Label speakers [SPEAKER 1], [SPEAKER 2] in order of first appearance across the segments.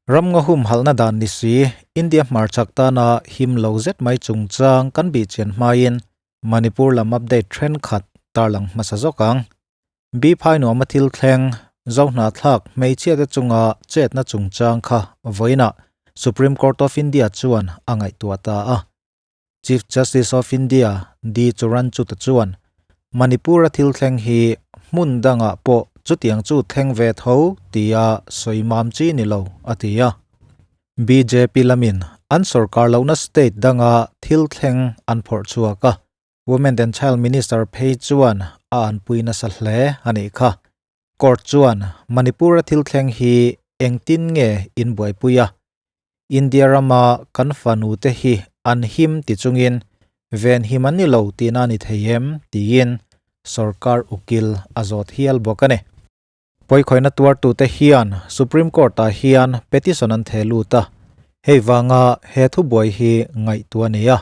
[SPEAKER 1] Ramngaw humhalhna dan ni si, India hmarchhak tana him lo zet mai chungchang kan bihchian hmain Manipur lam update thenkhat tarlang hmasa zawk ang. Bi phai nuama thil thleng, Zohnahthlak hmeichhiate chunga chetna chungchang kha vawiinah Supreme Court of India chuan a ngaihtuah ta a. Chief Justice of India D Churanchuta chuan Manipur-a thil thleng hi hmun dangah pawh chutiang chu thleng ve tho tia sawi mam chi ni lo a ti a. Bjp lamin an sorkar lohna state danga thil thleng an phawrh chhuak a, Women and Child Minister phei chuan a anpui nasa hle a nih kha. Court chuan Manipur-a thil thleng hi engtin nge in buaipui a, India rama kan fanu te hi an him ti chungin ven him an ni lo tihna a ni thei em tiin sorkar ukil a zawt hial bawk a ni. Pawikhawihna tuartute hian Supreme Court-ah hian petition an theh lut a, hei vanga he thubuai hi ngaihtuah a ni a.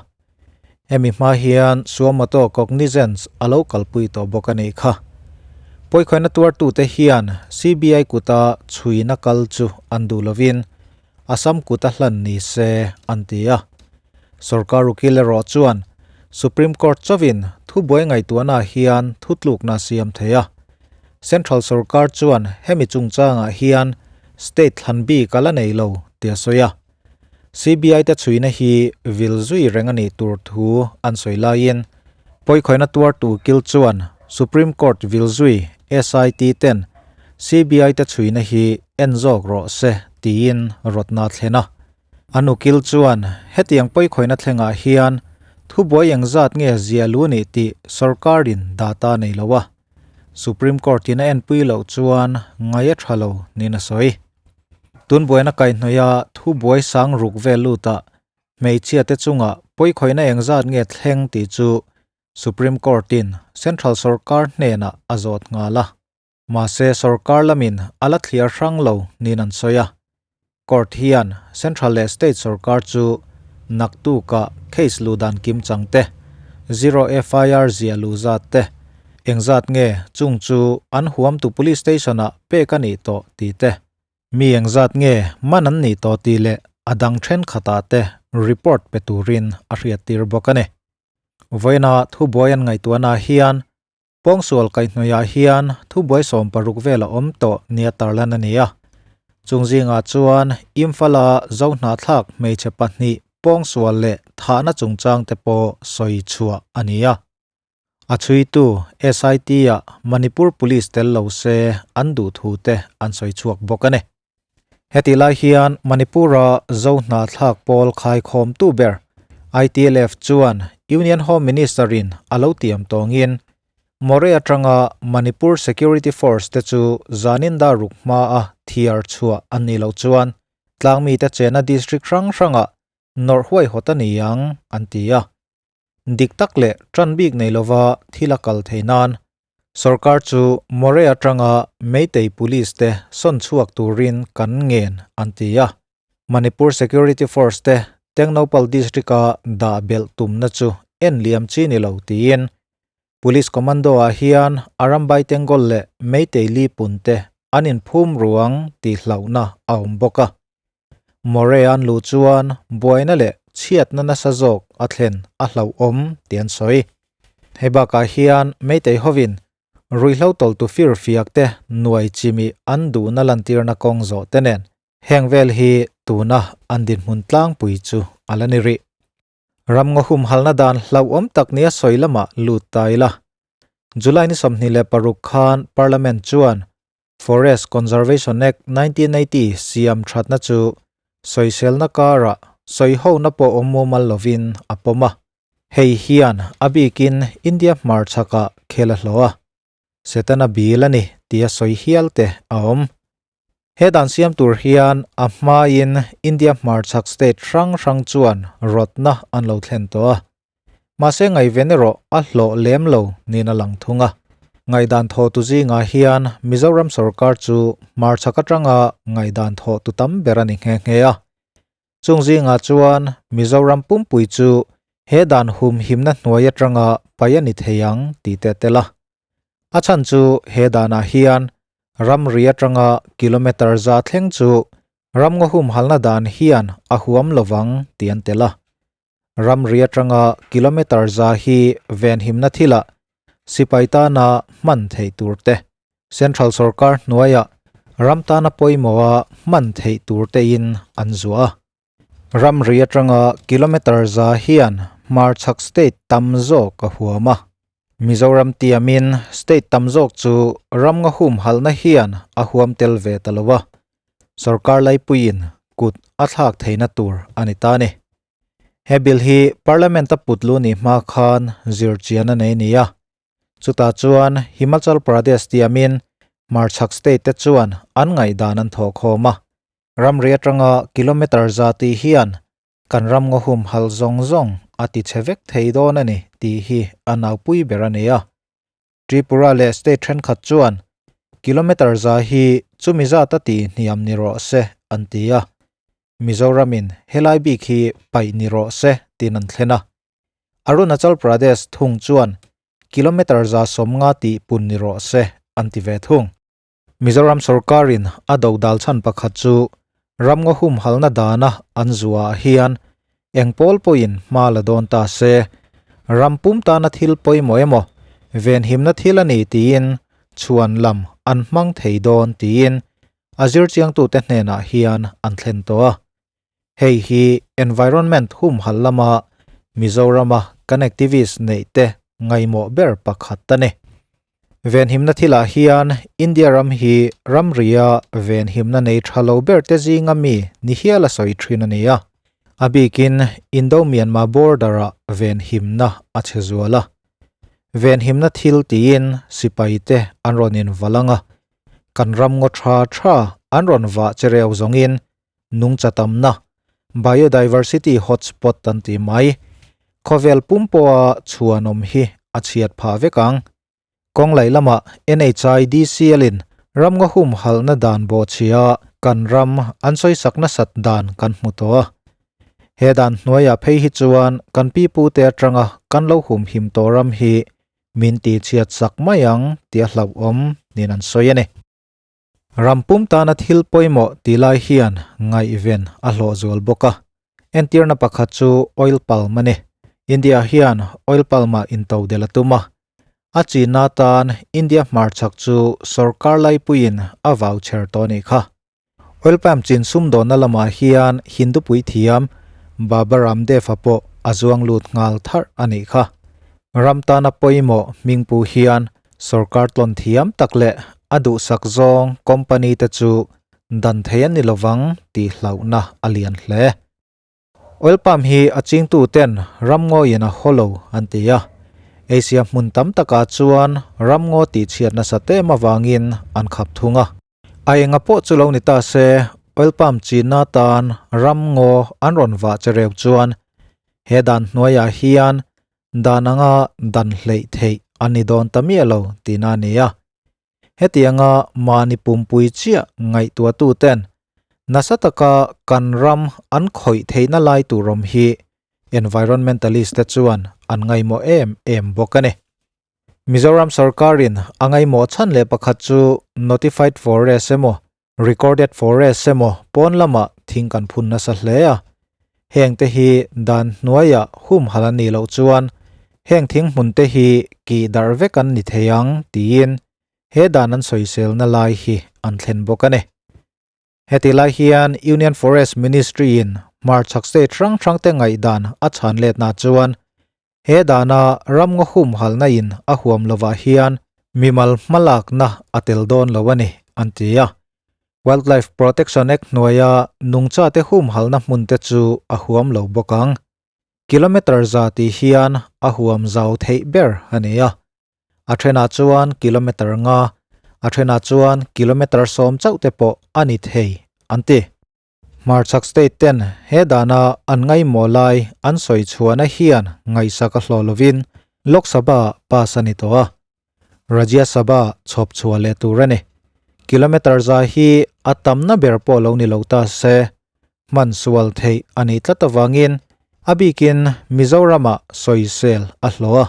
[SPEAKER 1] Hemi hma hian Suomoto Cognizance a lo kalpui tawh bawk a nih kha. Pawikhawihna tuartute hian CBI kuta chhuina kal chu an duh lovin Assam kuta hlan ni se an ti a. Sorkar ukil erawh chuan Supreme Court chauhin thubuai ngaihtuahnaah hian thutlukna a siam thei a. Central sorkar chuan hemi chungchangah hian state thlan bik a la nei lo tih a sawi a. CBI te chhuina hi vil zui reng a nih tur thu an sawi laiin pawikhawihna tuartu kil chuan Supreme Court vil zui SIT ten CBI te chhuina hi en zawk rawh se tiin rawtna a thlen a. An ukil chuan hetiang pawikhawihna thlengah hian thubuai engzat nge zia lu nih tih sorkarin data nei lo a, Supreme Court in a enpui loh chuan ngai a tha lo niin a sawi. Tun buaina kaihhnawih a thubuai sang ruk vel lutah hmeichhia te chungah pawikhawihna engzat nge thleng tih chu Supreme Court in Central sorkar hnenah a zawt nghal a. Mahse sorkar lamin a la thliar hrang lo niin an sawi a. Court hian Central leh State sorkar chu naktukah case luh dan kim chang te, zero FIR ziah luh zat te, Engzat nge chung chu an huamtu police station ah pek a nih tawh tih te, mi engzat nge man an nih tawh tih leh a dang thenkhatah te report pe turin a hriattir bawk a ni. Vawiina thubuai an ngaihtuahnaah hian pawngsual kaihhnawihah hian thubuai 16 vel a awm tawh nia tarlan a ni a. Chung zingah chuan Imphal-a Zohnahthlak hmeichhe pahnih pawngsual leh thahna chungchang te pawh sawi chhuah a ni a. A chhuitu SIT-ah Manipur Police tel lo se an duh thu te an sawi chhuak bawk a ni. Hetih lai hian Manipur-a Zohnahthlak pawl khaikhawmtu ber ITLF chuan Union Home Minister-in a lo tiam tawngin Moreh atanga Manipur Security Force te chu zanin dar ruk hmaa thiar chhuah an nih loh chuan tlangmite chena district hrang hrangah nawrh huaihawt a ni ang an ti a. Dik tak leh tan bik nei lova thil a kal thei nan sorkar chu Moreh atanga Meitei Police te sawn chhuak turin kan ngen an ti a. Manipur Security Force te Tengnoupal District-a dah belh tumna chu en liam chi ni lo tiin Police Commando ah hian Arambai Tengol leh Meitei Lipun te an inphum ruang tih hlauhna a awm bawk a. Moreh an luh chuan buaina leh chhiatna nasa zawk a thlen a hlauhawm tih an sawi. Hei bakah hian Meitei hovin ruihhlo tawltu fir fiak te nuai chimih an duhna lantirna kawng zawh te nen heng vel hi tuna an dinhmun tlangpui chu a la ni rih. Ramngaw humhalna dan hlauhawm tak nia sawi lamah lut ta ila. July ni 26 khan Parliament chuan Forest Conservation Act 1980 siam thatna chu sawiselna karah sawihona pawh awm mumal lovin a pawm a. Hei hian a bikin India hmarchhakah khel a hlawh a, Setana bil a ni tia sawi hial te a awm. He dan siam tur hian a hmain India hmarchhak state hrang hrang chuan rawtna an lo thlen tawh a. Mahse ngaihven erawh a hlawh lem lo niin a lang thung a. Ngaihdan thawhtu zingah hian Mizoram sorkar chu hmarchhak atanga ngaihdan thawhtu tam ber a ni nghe nghe a. Chung zingah chuan Mizoram pumpui chu he dan humhimna hnuai atanga paih a ni thei ang tih te a tel a. A chhan chu he danah hian ramri atanga kilometre za thleng chu Ramngaw humhalna dan hian a huam lovang tih an tel a. Ramri atanga kilometre za hi venhimna thilah sipai tana hman theih tur te, Central sorkar hnuaiah ram tana pawimawha hman theih tur tein an zuah a. Ramri atanga kilometre za hian hmarchhak state tam zawk a huam a. Mizoram tiamin state tam zawk chu ramnga humhalna hian a huam tel ve ta lo a, sorkar laipuiin kut a thlak theihna tur a ni ta a ni. He bill hi Parliament a put lu ni hma khan zirchian a nei ni a, chutah chuan Himachal Pradesh tiamin hmarchhak state te chuan an ngaihdan an thawhkhawm a, ramri atanga kilometre za tih hian Kan ram ngaw humhalh zawng zawng a ti chhe vek thei dawn a ni tih hi a naupui ber a ni a. Tripura leh state thenkhat chuan kilometre za hi chumi zat a ti hniam ni rawh se an ti a, Mizoramin helai bik hi paih ni rawh se tiin an thlen a. Arunachal Pradesh thung chuan kilometre 150 tih pun ni rawh se an ti ve thung. Mizoram sorkarin a dodal chhan pakhat chu ramngaw humhalna dana an zuah hian eng pawl pawhin hma la dawn ta se, ram pum tana thil pawimawh emaw venhimna thil a ni tiin chhuan lam an hmang thei dawn tiin a zirchiangtute hnenah hian an thlen tawh a. Hei hi environment humhal lama Mizorama kan activist neihte ngaihmawh ber pakhat a ni. Venhimna thilah hian India ram hi ramria venhimna nei tha lo ber te zinga mi ni hial a sawi thin a ni a. A bikin Indo-Myanmar border-ah venhimna a chhe zual a. Venhimna thil tiin sipai te an rawn invalh ang a, kan ram ngaw tha tha an rawn vah che reu zawngin nungcha tamna, biodiversity hotspot an ti mai. Khawvel pum pawha chhuanawm hi a chhiat phah vek ang. Kawng laih lamah NHIDCL-in ramngaw humhalhna dan bawhchhia kan ram an sawisak nasat dan kan hmu tawh a. He dan hnuaiah phei hi chuan kan pipute atanga kan lo humhim tawh ram hi min tihchhiat sak mai ang tih a hlauhawm niin an sawi a ni. Ram pum tana thil pawimawh tih lai hian ngaihven a hlawh zual bawk a. Entirna pakhat chu oil palm a ni. India hian oil palm-ah intodelh a tum a. A chinna atan India hmarchhak chu sorkar laipuiin a vau chher tawh a nih kha. Oil palm chin sumdawnna lamah hian Hindu puithiam Baba Ramdev-a pawh a zuang lut nghal tharh a nih kha. Ram tana pawimawh hmingpu hian Sorkar tlawn thiam tak leh a duhsak zawng company te chu dan thei an ni lovang tih hlauhna a lian hle. Oil palm hi a chingtu ten ramngawiin a haw lo an ti a, Asia hmun tam takah chuan ramngaw tihchhiat nasa tem avangin an khap thung a. A enga pawh chu lo ni ta se, oil palm chinna tan ramngaw an rawn vah che reu chuan he dan hnuaiah hian Dan anga dan hleih theih a ni dawn ta miah lo tihna a ni a. Hetianga mahni pumpui chiah ngaihtuahtuten nasa taka kan ram an khawih theihna lai tur awm hi environmentalist te chuan an ngaihmawh em em bawk a ni. Mizoram sorkarin a ngaihmawh chhan leh pakhat chu notified forest emaw Recorded forest emaw pawn lamah thing kan phun nasa hle a, hengte hi dan hnuaiah humhalh a nih loh chuan heng thing hmunte hi kih darh vek an ni thei ang tiin he dan an sawiselna lai hi an thlen bawk a ni. Heti lai hian Union Forest Ministry-in hmarchhak state hrang hrangte ngaihdan a chhan letna chuan He dana ramngaw humhalna in a huam lovah hian mimal hmalakna a tel dawn lo a ni, an ti a. Wildlife Protection Act hnuaia nungchate humhalna hmunte chu a huam lo bawk ang. Kilometre za tih hian a huam zau theih ber a ni a. A thenah chuan kilometre nga, a thenah chuan kilometre 10 chauh te pawh a ni thei, an ti. Hmarchhak state ten he dana an ngaihmawh lai an sawi chhuahna hian ngaihsak a hlawh lovin Lok Sabha pass a ni tawh a, Rajya Sabha chhawp chhuah leh tur a ni. Kilometre za hi a tamna ber pawh lo ni lo ta se, hman sual theih a nih tlat avangin a bikin Mizoramah sawisel a hlawh a.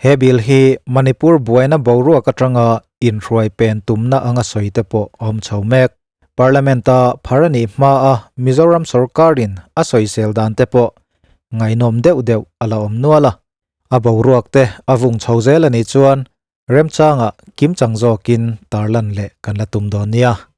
[SPEAKER 1] He bill hi Manipur buaina boruak atanga inhruai pen tumna anga sawi te pawh a awm chho mek. Parliament-a phar a nih hmaa Mizoram sorkarin a sawisel dan te pawh ngaihnawm deuh deuh a la awm nual a. A boruak te a vung chho zel a nih chuan remchangah kimchang zawkin tarlan leh kan la tum dawn nia.